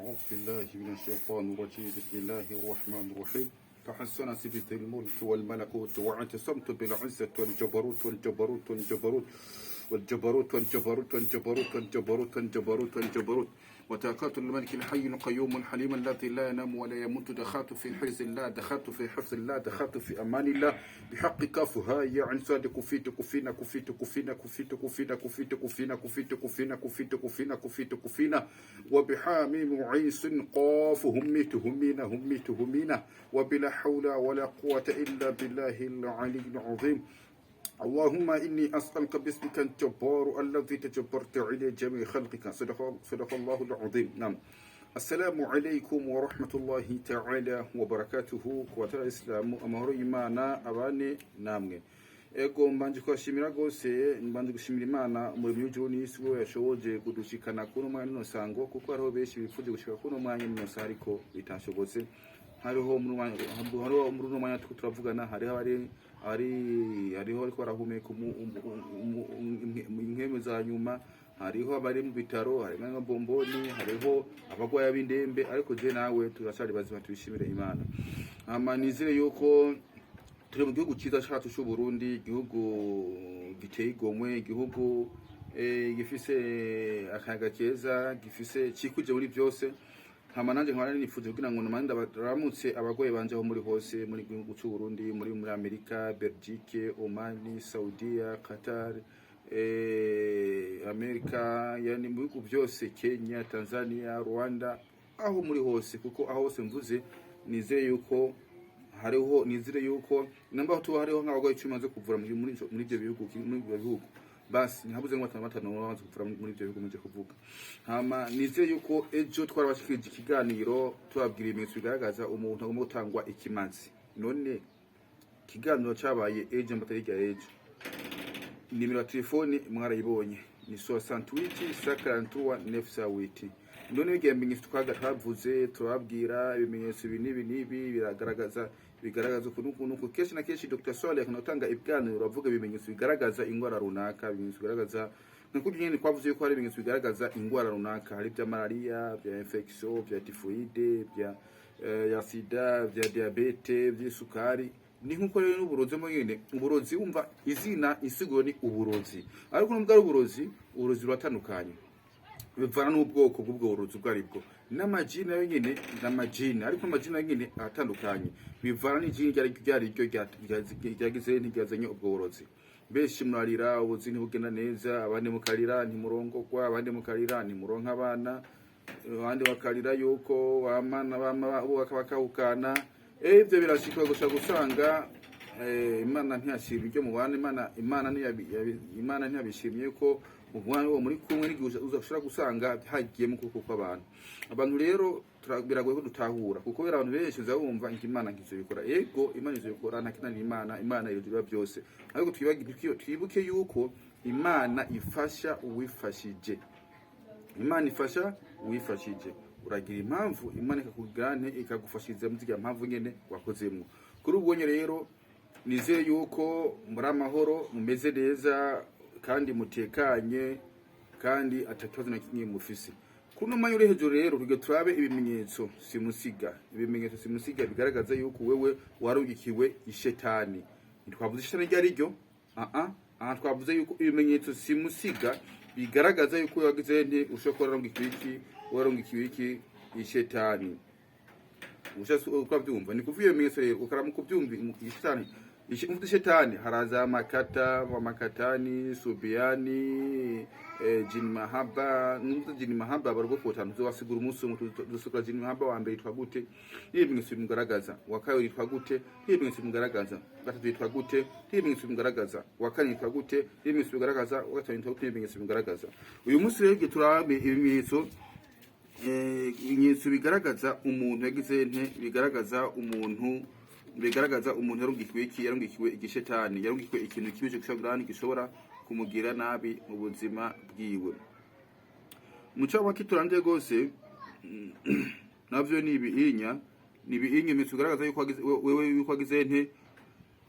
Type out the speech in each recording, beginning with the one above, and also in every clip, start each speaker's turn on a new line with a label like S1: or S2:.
S1: أعوذ بالله من الشيطان الرجيم. بسم الله الرحمن الرحيم. تحصنت بذي الملك والملكوت، واعتصمت بالعزة والجبروت والجبروت والجبروت والجبروت والجبروت والجبروت والجبروت والجبروت والجبروت، وتوكلت الملك الحي القيوم الحليم الذي لا ينام ولا يموت. دخلت في حرز الله، دخلت في حفظ الله، دخلت في أمان الله، بحق كاف هاء ياء عين صاد. كفيت، كفينا، كفيت، كفينا، كفيت، كفينا، كفيت، كفينا، كفيت، كفينا، كفيت، كفينا، كفيت، كفينا، وبحاميم عين سين قاف هميت، همينا، هميت، همينا، وبلا حول ولا قوة إلا بالله العلي العظيم. اللهم إني أسألك باسمك الجبار الذي تجبرت على جميع خلقك. صدق، صدق الله العظيم. نعم، السلام عليكم ورحمة الله تعالى وبركاته. Ku batari amahoro y'Imana abane namwe. Ego, mbanje kubashimira rwose, mbanje gushimira Imana umuremyi w'ijuru n'isi, we yashoboje kudushikana kuno mwanya nino sango, kuko hariho benshi bifuje gushika kuno mwanya nino saha ariko bitashobotse. Hariho muri uno mwanya turiko turavugana, hariho abari ari hariho ariko barahumeka impwemu za nyuma, hariho abari mu bitaro, harimo amabomboni, hariho abagwayi b'indembe, ariko je nawe turacari bazima, tubishimire Imana. Hama nizere yuko turi mu gihugu cyiza cacu c'u Burundi, igihugu giteye igomwe, igihugu gifise akayaga keza, gifise cikuje muri byose. Hama nanje nkaba nifuje kugira ngo namande ndabaramutse abagoye banje aho muri hose muri gihugu c'u Burundi, muri Amerika, Belgique, Oman, Saudiya, Qatar, Amerika, yani mu bihugu byose, Kenya, Tanzania, Rwanda, aho muri hose, kuko aho hose mvuze nizeye yuko hariho, nizere yuko namba tuba hariho nk'abagwayi 10 maze kuvura muri ibyo bihugu, basi ntihabuze ngo batanu batanu bamaze kuvura muri ibyo bihugu muje kuvuga. Hama nizere yuko ejo twarabashikirije ikiganiro tubabwira ibimenyetso bigaragaza umuntu agomba gutangwa ikimazi. None ikiganiro cabaye ejo, mbatari hirya ejo, nimero ya telefoni mwarayibonye, ni 68 143 908. None bigiye bimenyetso twaga twavuze, turababwira ibimenyetso ibi n'ibi n'ibi bigaragaza ukuntu ukuntu uku. Kenshi na kenshi Dr. Swale akunda gutanga ibiganiro avuga ibimenyetso bigaragaza ingwara runaka, ibimenyetso bigaragaza nka kurya nyene twavuze yuko hari ibimenyetso bigaragaza ingwara runaka, hari ibya malaria, bya infection, bya typhoide, bya ya sida, bya diabète, by'isukari. Ni nkuko rero n'uburozi mo nyene, uburozi wumva izina, insiguro ni uburozi, ariko nubwo ari uburozi, uburozi buratandukanye bivana n'ubwoko bw'ubwo burozi ubwo aribwo. N'amajini nayo nyene n'amajini, ariko amajini nayo nyene aratandukanye, bivana n'ijini ryari ryo ryagize ntiryazanye ubwo burozi. Benshi murarira ubuzi ntibugenda neza, abandi mukarira ntimurongogwa, abandi mukarira ntimuronka abana, abandi bakarira yuko bamana bama bubaka bakahukana. Ibyo birashika gusa gusanga Imana ntiyashima ibyo mubana. Imana ntiyabishimye ko mubana uwo muri kumwe n'igihe uzashobora gusanga hagiyemo ukuboko kw'abantu. Abantu rero biragoye ko dutahura, kuko bera abantu benshi uza wumva ngo Imana ntizobikora. Ego, Imana izobikora, nta kinanira Imana, Imana irujura byose. Ariko twibuke yuko Imana ifasha uwifashije, Imana ifasha uwifashije. Uragira impamvu, Imana ikakugira nte, ikagufashiriza muri ziriya mpamvu nyene wakozemwo. Kuri ubwo nyene rero nizere yuko muri amahoro, mumeze neza kandi mutekanye, kandi atakibazo na kimwe mufise. Kuno mwanya uri hejuru rero tuge turabe ibimenyetso simusiga, ibimenyetso simusiga bigaragaza yuko wewe warungikiwe ishetani. Ntitwavuze ishetani iryo ari ryo. Aha twavuze yuko ibimenyetso simusiga bigaragaza yuko wagize nte, ushobora kuba warungikiwe iki, warungikiwe iki, ishetani. Ushatse ukabyumva, ni kuvuga ibimenyetso rero ukaramuka ubyumva ishetani. Mvuze ishetani, haraza amakata, amakatani, subiyani, jini mahaba. Numva jini mahaba bari ubwoko butanu, tuzobasigura umunsi umwe. Tuzosigura jini mahaba wa mbere yitwa gute n'ibimenyetso bimugaragaza, wa kabiri yitwa gute n'ibimenyetso bimugaragaza, gatatu yitwa gute n'ibimenyetso bimugaragaza, wa kane yitwa gute n'ibimenyetso bimugaragaza, wa gatanu yitwa gute n'ibimenyetso bimugaragaza. Uyu munsi rero turabe ibimenyetso, ibimenyetso bigaragaza umuntu yagize nte, bigaragaza umuntu yarungikiwe iki, yarungikiwe igishetani, yarungikiwe ikintu kibi gishobora gishobora kumugira nabi mu buzima bwiwe. Mu cyapa turande rwose navyo ni ibihinya, ni ibihinya, ibimenyetso bigaragaza yuko wewe yuko wagize nte,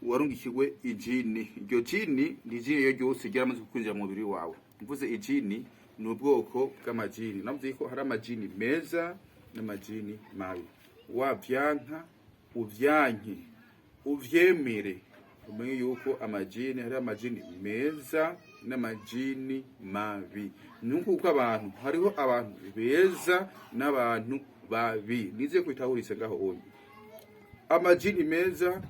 S1: warungikiwe ijini. Iryo jini ni ijini iyo ryose ryaramaze kwinjira mu mubiri wawe. Mvuze ijini, ni ubwoko bw'amajini. Navuze ko hari amajini meza. n'amajini mabi. Wavyanka uvyanke uvyemere, umenye yuko amajini, hari amajini meza n'amajini mabi. Ni uko abantu, hariho abantu beza n'abantu babi. Nizeye kubitahuritse ngaho onye. Amajini meza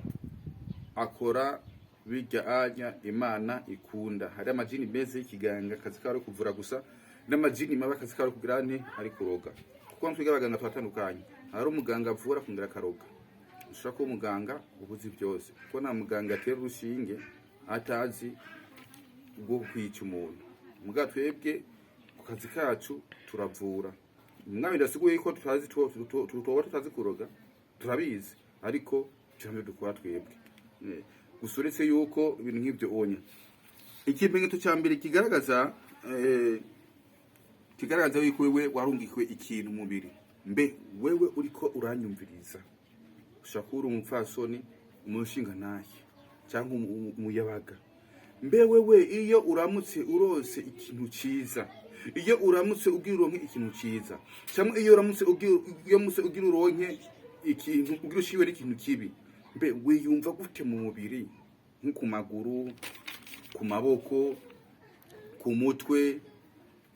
S1: akora bijya anya Imana ikunda. Hari amajini meza y'ikiganga, akazi kawe ari kuvura gusa, n'amajini mabi, akazi kawe ari kugira nte? Ari kuroga. Kuko twiga abaganga twatandukanye, hari umuganga avura akongera akaroga. Ushobora kuba umuganga ubuzi byose, kuko nta muganga atera urushinge atazi bwo kwica umuntu. Muga twebwe ku kazi kacu turavura. Umwami ndasiguye ko tutazi, tuba tutazi kuroga, turabizi, ariko cyane dukora twebwe. Gusa uretse yuko ibintu nk'ibyo onya, ikimenyetso cya mbere kigaragaza yuko wewe warungikiwe ikintu mubiri. Mbe wewe uriko uranyumviriza, ushobora kuba uri umupfasoni, umushingantahe cyangwa umuyabaga. Mbe wewe, iyo uramutse urose ikintu ciza, iyo uramutse ugira uronke ikintu ciza, cyangwa iyo uramutse ugira uronke ikintu, ugira ushiwe n'ikintu kibi, mbe wiyumva gute mu mubiri, nko ku maguru, ku maboko, ku mutwe,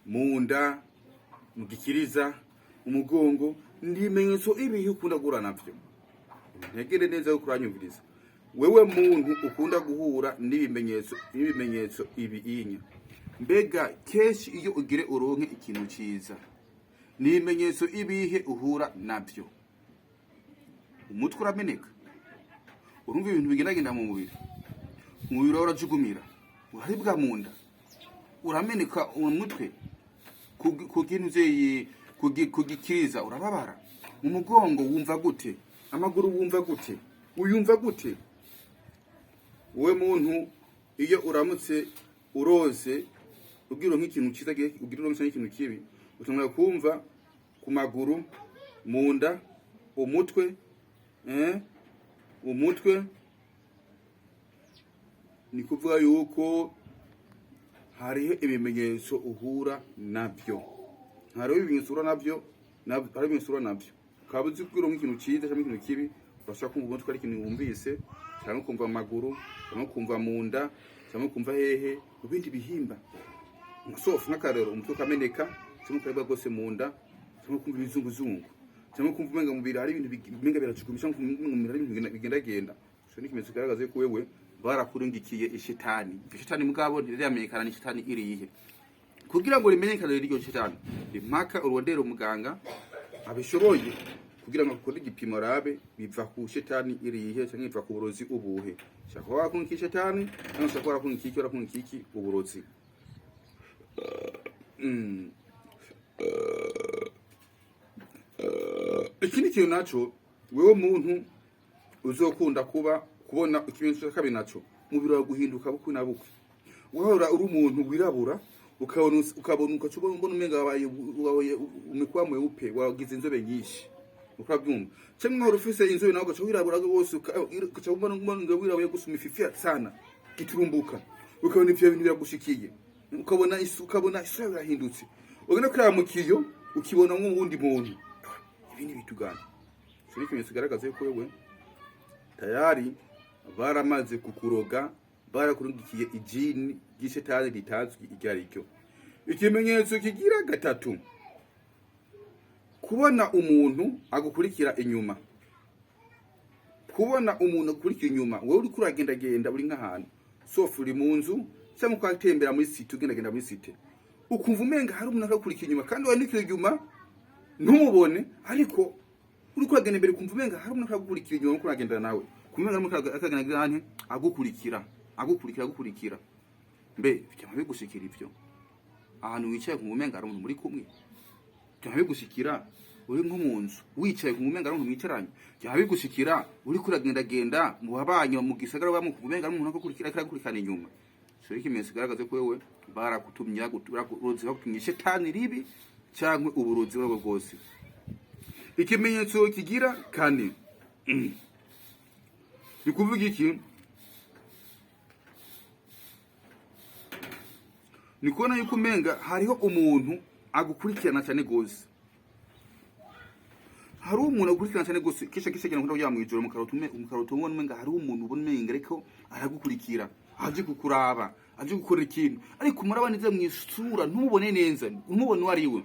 S1: mu nda, mu gikiriza, umugongo? Ni ibimenyetso ibihe ukunda guhura navyo? Ntegere neza yo kuranyumviriza. Wewe muntu ukunda guhura n'ibimenyetso ibi inya, mbega kenshi iyo ugire uronke ikintu ciza, ni ibimenyetso ibihe uhura navyo? Umutwe urameneka, urumva ibintu bigendagenda mu mubiri, umubiri wawe urajugumira, uraribwa mu nda, urameneka umutwe, ku kintu uzeyi, ku gikiriza urababara, mu mugongo wumva gute, amaguru wumva gute, uyumva gute? Wowe muntu, iyo uramutse uroze ugira nk'ikintu cyiza, ugira uronse nk'ikintu kibi, utangura kumva ku maguru, mu nda, umutwe, umutwe, ni kuvuga yuko hariho ibimenyetso uhura nabyo, hariho ibimenyetso uhura nabyo, hariho ibimenyetso uhura nabyo ukaba uzi ko uronka ikintu cyiza cyangwa ikintu kibi. Urashobora kumva umutwe ari ikintu wumvise, cyangwa kumva amaguru, cyangwa kumva mu nda, cyangwa kumva hehe mu bindi bihimba. Sauf nk'akarero, umutwe ukameneka, cyangwa ukaribwa rwose mu nda, cyangwa kumva ibizunguzungu, cyangwa kumva umenga mu mubiri hari ibintu umenga biracukumisha, cyangwa kumva umenga mu mubiri hari ibintu bigendagenda. Ico ni ikimenyetso kigaragaza yuko wewe barakurungikiye ishitani. Iryo shitani mugabo ntiriramenyekana ni ishitani irihe. Kugira ngo rimenyekane iryo shitani, impaka urondera umuganga abishoboye kugira ngo akore igipimo, arabe biva ku shetani irihe cyangwa biva ku burozi ubuhe. Shaka kuba warakungikiye ishetani, cyangwa shaka kuba warakungikiye iki, warakungikiye iki uburozi. Ikindi kintu naco, wewe muntu uzokunda kuba kubona ikimenyetso cya kabiri naco, umubiri wawe guhinduka bukwi na bukwi. Wahora uri umuntu wirabura, ukabona ukaca ubona umenga wabaye umekuwa mweupe, wagize inzobe nyinshi, ukabyumva? Cyangwa wahora ufise inzobe nawe ugaca wirabura rwose, ugaca ubona wirabuye gusa, umefifia sana giturumbuka, ukabona ivyo bintu biragushikiye, ukabona isura birahindutse, ugenda kuraba mu kiyo ukibona nk'uwundi muntu. Ibi ni bitugana. Ico ni ikimenyetso kigaragaza yuko wewe tayari baramaze kukuroga, barakurungikiye ijini ry'ishetani ritazwi iryo ari ryo. Ikimenyetso kigira gatatu, kubona umuntu agukurikira inyuma. Kubona umuntu agukurikira inyuma, wowe uriko uragendagenda, uri nk'ahantu, sauf uri mu nzu cyangwa ukatembera muri cité, ugendagenda muri cité, ukumva umenga hari umuntu akagukurikira inyuma, kandi wandikira inyuma ntumubone, ariko uriko uragenda imbere ukumva umenga hari umuntu akagukurikira inyuma, uriko uragendana nawe, ukumva umenga hari umuntu akagenda ante agukurikira, agukurikira, agukurikira. Mbe byama bigushikira ivyo, ahantu wicaye kumva umenga hari umuntu muri kumwe? Byama bigushikira uri nko mu nzu wicaye kumva umenga hari umuntu mwicaranye? Byama bigushikira uriko uragendagenda mu babanyi, mu gisagara bamwe, kumva umenga hari umuntu akagukurikira, ariko aragukurikirana inyuma? So ikimenyetso kigaragaza ko wewe barakutumye, barakuroze, bakutumye ishetani ribi cyangwa uburozi ubwo bwose. Ikimenyetso kigira kane ni kuvuga iki? Ni kubona yuko umenga hariho umuntu agukurikirana cyane gose. Hari umuntu agukurikirana cyane gose, kisha kisha cyane, kuryama mw'ijoro mukarota ume mukarota ubona umenga hari umuntu ubona umenga ariko aragukurikira, aje kukuraba, aje gukora ikintu, ariko muraba neza mw'isura ntumubone neza, ntumubone uwo ari we.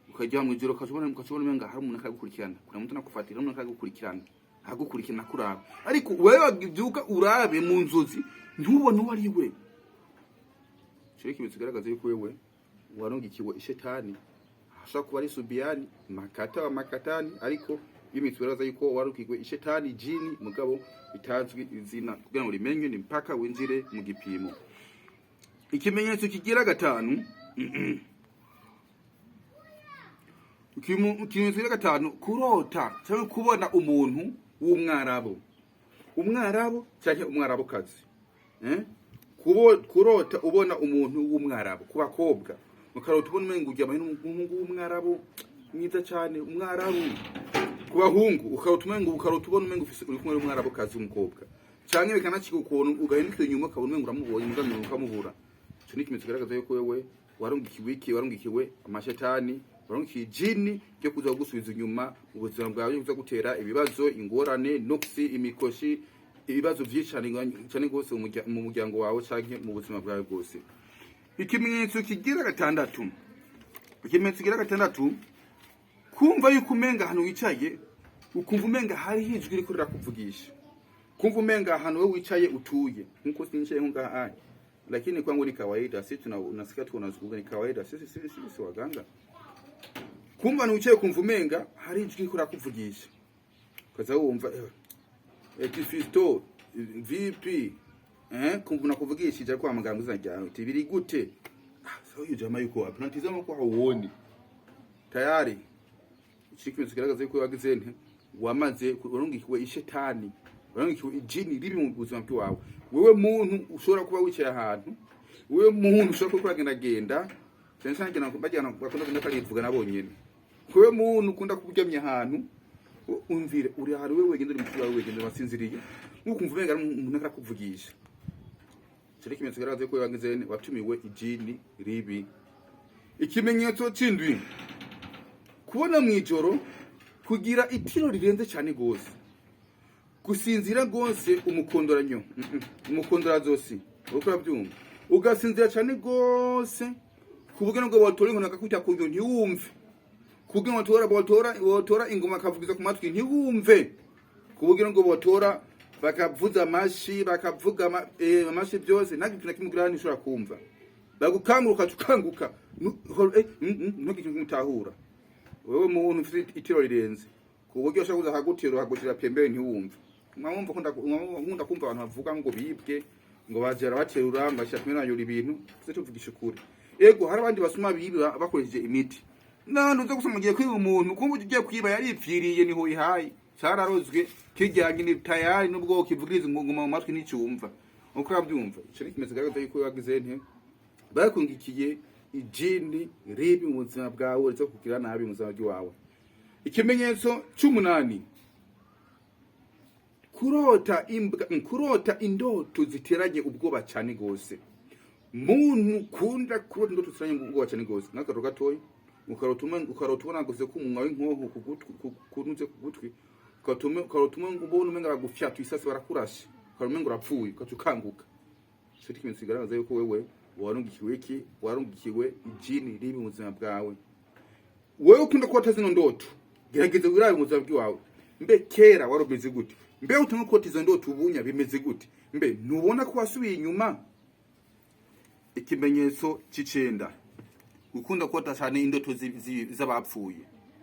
S1: Ukajya mw'ijoro ukacubona umenga hari umuntu akagukurikirana, kuna mtu nakufatira, umuntu akagukurikirana, agukurikirana kuraba, ariko wewe wabyuka urabe mu nzozi ntubone uwo ari we. Ico ni ikimenyetso kigaragaza yuko wewe warungikiwe ishetani, ashobora kuba ari subiyani makata wa makatani, ariko ibimenyetso bigaragaza yuko warungikiwe ishetani, jini, mugabo bitazwi izina. Kugira ngo rimenywe ni mpaka winjire mu gipimo. Ikimenyetso kigira gatanu, ikimenyetso kigira gatanu, kurota cyangwa kubona umuntu w'umwarabu, umwarabu cyangwa umwarabukazi, eh? Kurota ubona umuntu w'umwarabu, ku bakobwa ukarota ubona umengo uryamanye n'umuhungu w'umwarabu mwiza cyane, umwarabu. Ku bahungu ukarota ubona umengo ufise, uri kumwe n'umwarabukazi w'umukobwa, canke bikanacika ukuntu ugahindukira inyuma ukabona umengo uramubonye, mugabo ukamubura. Ico ni ikimenyetso kigaragaza yuko wewe warungikiwe iki? Warungikiwe amashetani, warungikiwe ijini ryo kuza kugusubiza inyuma mu buzima bwawe, kuza gutera ibibazo, ingorane, nuksi, imikoshi, ibibazo vyinshi cane cane rwose mu muryango wawe canke mu buzima bwawe bwose. Ikimenyetso kigira gatandatu, ikimenyetso kigira gatandatu, kumva yuko umenga ahantu wicaye, ukumva umenga hariho ijwi riko rirakuvugisha, kumva umenga ahantu wewe wicaye utuye, nkuko sinyicaye ngaha aya, lakini kwangu ni kawaida. Sisi tuna unasikia tu unazungumza, ni kawaida. Sisi waganga. Kumva ahantu wicaye kumva umenga hari ijwi riko rirakuvugisha, ukaza wumva Fisto, vipi, kumva unakuvugishije kwa muganga izina ryawe, uti biri gute? Ah, sasa huyu jamaa yuko wapi? Unatizama kwa hauoni tayari. Ikimenyetso kigaragaza yuko wagize nte? Wamaze warungikiwe ishetani, warungikiwe ijini ribi mu buzima bwawe. Wewe muntu ushobora kuba wicaye ahantu, wewe muntu ushobora kuba uragendagenda cyane cyane, genda bajyana bakunda kugenda barivuga nabo nyene. Wewe muntu ukunda kuryamye ahantu, umvire, uri ahantu wewe wenyine, uri mu wawe wenyine, wasinziriye, nkukumva umenga ari umuntu arakuvugisha. Ico ni ikimenyetso kigaragaza yuko wagize nte? Watumiwe ijini ribi. Ikimenyetso c'indwi, kubona mw'ijoro kugira itiro rirenze cyane gose, gusinzira gose umukondoranyo, umukondorazosi, uriko urabyumva, ugasinzira cyane gose ku buryo nubwo botora inkoni bakakubita ku nyo ntiwumve, ku buryo botora ingoma bakavugiza ku matwi ntiwumve, ku buryo nubwo botora bakavuza amashi, bakavuga amashi byose, nta kintu na kimwe ugira ntishobora kumva. Bagukangura ukaca ukanguka, ntugire ikintu utahura. Wewe muntu ufite itiro rirenze ku buryo ushobora kuza akagutera akagushyira pembeni ntiwumve. Mwumva nkunda kumva abantu bavuga ngo bibwe, ngo baje barabaterura, ngo bashyira kumwe nayora ibintu. Tuze tuvugisha ukuri. Ego, hari abandi basuma biba bakoresheje imiti, nandi uza gusoma ugiye kwiba umuntu, kumva ugiye kwiba yaripfiriye, niho ihaye cararozwe kijyanye ni tayari, nubwo kivugiriza ingoma mu matwi nticyumva. Uko urabyumva, ico ni ikimenyetso kigaragaza yuko wagize nte? Bakungikiye ijini ribi mu buzima bwawe, riza kugira nabi mu buzima bwawe. Ikimenyetso c'umunani, kurota imbwa, kurota indoto ziteranye ubwoba cyane gose. Muntu kunda kurota indoto ziteranye ubwoba cyane gose, n'akaroro gatoya, ukarota ubona gusa ko umunwa w'inkoho ku gutwi, kunuze ku gutwi, ukarota ubona umenga bagufyatuye isasi, barakurashe, ukarota umenga urapfuye, ugaca ukanguka. Ico ni ikimenyetso kigaragaza yuko wewe warungikiwe iki? Warungikiwe ijini ribi mu buzima bwawe. Wewe ukunda kurota zino ndoto, gerageza wirabe mu buzima bwawe. Mbe kera wari umeze gute? Mbe utumwe kurota izo ndoto ubunya bimeze gute? Mbe ntubona ko wasubiye inyuma? Ikimenyetso c'icenda, gukunda kurota cyane indoto z'abapfuye,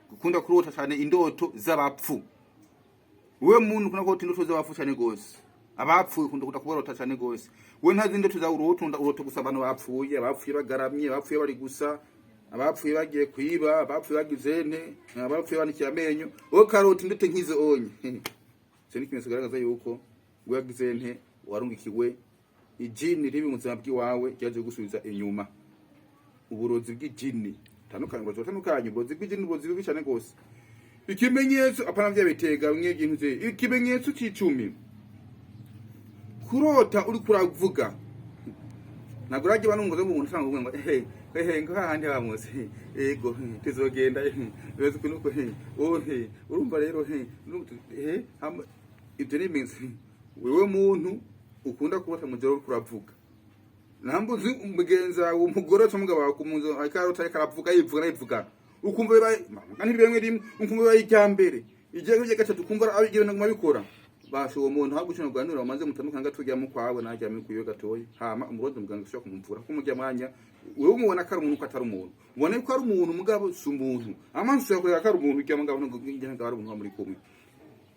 S1: gukunda kurota cyane indoto z'abapfu. Wewe muntu ukunda kurota indoto z'abapfu cyane gose, abapfuye ukunda kubarota cyane gose, we ntazi indoto zawe urota, urota gusa abantu bapfuye, abapfuye bagaramye, abapfuye bari gusa, abapfuye bagiye kwiba, abapfuye bagize nte, abapfuye banikiye amenyo, wowe karota indoto nk'izo onye. Ico ni ikimenyetso kigaragaza yuko wagize nte? Warungikiwe ijini ribi mu buzima bw'iwawe, ryaje gusubiza inyuma, uburozi bw'ijini. Tandukanye, uburozi butandukanye, uburozi bw'ijini, uburozi bubi cyane gose. Ikimenyetso, apana vya bitega bimwe by'intu ze. Ikimenyetso c'icumi, kurota uri kuravuga. Ntabwo urajya banunguza ngo umuntu usanga uvuga ngo Ehe, ngo hahandi bamuzi, ego tuzogenda, bimeze uku nuku, oh, urumva rero, he ibyo ni ibimenyetso. Wewe muntu ukunda kurota mu gihe uriko uravuga, namba uzi umugenzi wawe, umugore cyangwa umugabo wawe, kumunzu ariko arota, ariko aravuga, yivuga yivuga, ukumva bibaye ntibimwe rimwe, ukumva bibaye irya mbere, igihe hirya gatatu, ukumva abigiye no bikora basha uwo muntu, ahubwo ushobora kuganira umaze mutandukana gato, ujya mu kwawe najya mu kuyo gatoya, hama umurozi muganga ushobora kumuvura, kuko mujya mwanya wewe umubona ko ari umuntu, ko atari umuntu, ubona ko ari umuntu mugabo si umuntu, amaso yakorera ko ari umuntu, ujya mugabo ntabwo ari umuntu muri kumwe.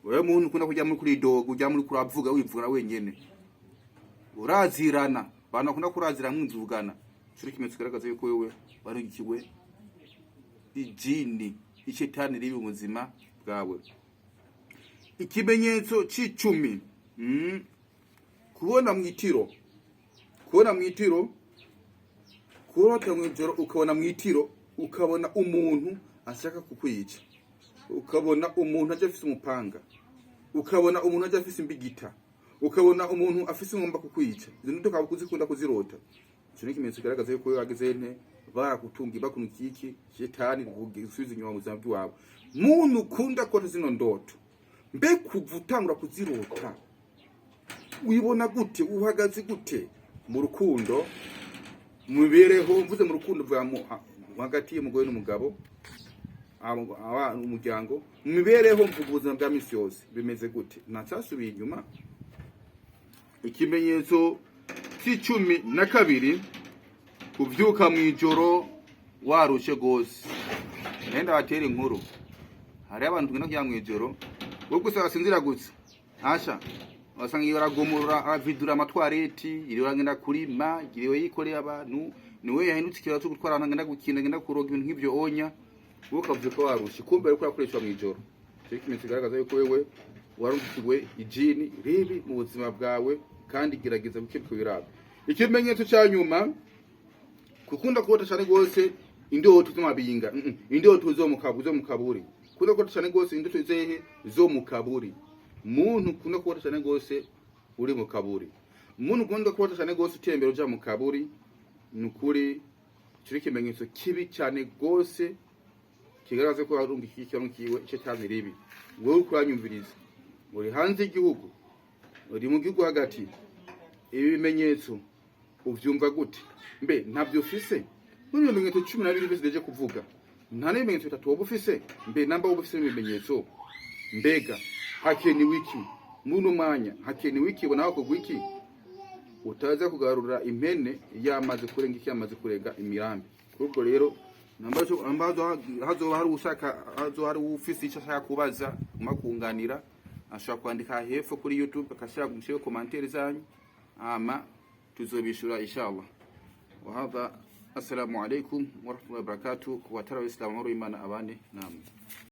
S1: Wewe muntu ukunda kujya muri kuri dogo, ujya muri kuravuga wivugana wenyene, urazirana, abantu bakunda kurazira mwivugana, cyo ikimenyetso kigaragaza yuko wewe warugikiwe ijini, ishetani riri mu buzima bwawe. Ikimenyetso c'icumi, kubona mwitiro, kubona mwitiro, kurota mw'ijoro ukabona mwitiro, ukabona umuntu ashaka kukwica, ukabona umuntu aje afise umupanga, ukabona umuntu aje afise imbigita, ukabona umuntu afise ingomba kukwica. Izo ndoto ukaba kuzikunda kuzirota, ico ni ikimenyetso kigaragaza yuko wagize nte, barakutunga, bakunukiye iki shetani gusubiza inyuma mu buzima bw'iwawe. Muntu ukunda kurota zino ndoto, mbe kuva utangura kuzirota wibona gute? Uhagaze gute mu rukundo, mu mibereho? Mvuze mu rukundo mvuga hagati y'umugore n'umugabo, umuryango. Mu mibereho mvuga ubuzima bwa misi yose, bimeze gute? Ntacyasubiye inyuma? Ikimenyetso c'12, kuvyuka mw'ijoro warushe gose. Nenda batera inkuru, hariho abantu tugenda kuryama mw'ijoro, wowe gusa basinzira gusa, asha wasanga iyo aragomorora, avidura amatwareti, iriwe agenda kurima, iriwe yikoreye abantu, niwe yahindutse ikiraro cyo gutwara abantu, agenda gukina, agenda kuroga, ibintu nk'ivyo onya, wowe ukavyuka warushe, kumbe ariko urakoreshwa mw'ijoro. Ico ikimenyetso kigaragaza yuko wewe warungikiwe ijini ribi mu buzima bwawe, kandi gerageza gukebwa ibiraba. Ikimenyetso ca nyuma, kukunda kurota cyane gose indoto z'amabinga, indoto zo mu kaburi, zo mu kaburi. Kunda kurota cyane gose indoto zehe? Zo mu kaburi. Muntu ukunda kurota cyane gose uri mu kaburi, muntu ukunda kurota cyane gose utembera uja mu kaburi, ni ukuri kiri ikimenyetso kibi cyane gose kigaragaza ko warungikiye ikiwe ishetani ribi. Wewe uriko uranyumviriza, uri hanze y'igihugu, uri mu gihugu hagati, ibi bimenyetso uvyumva gute? Mbe ntabyo ufise? Muri ibimenyetso 12 byose deje kuvuga, nta n'ibimenyetso bitatu woba ufise? Mbe namba woba ufise ibimenyetso, mbega hakenewe iki muri uno mwanya? Hakenewe iki? Ubona hakorwa iki? Utaza kugarura impene yamaze kurenga iki, yamaze kurenga imirambi. Ubwo rero namba hazoba hari ushaka, hazoba hari ufise icyo ashaka kubaza, makunganira, ashobora kwandika hepfo kuri YouTube, akashira mushyire commentaire zanyu, hama tuzobishura inshallah. Wahadha, assalamu alaikum warahmatullahi wabarakatuh. Ku batari abayisilamu, amahoro y'Imana abane namwe.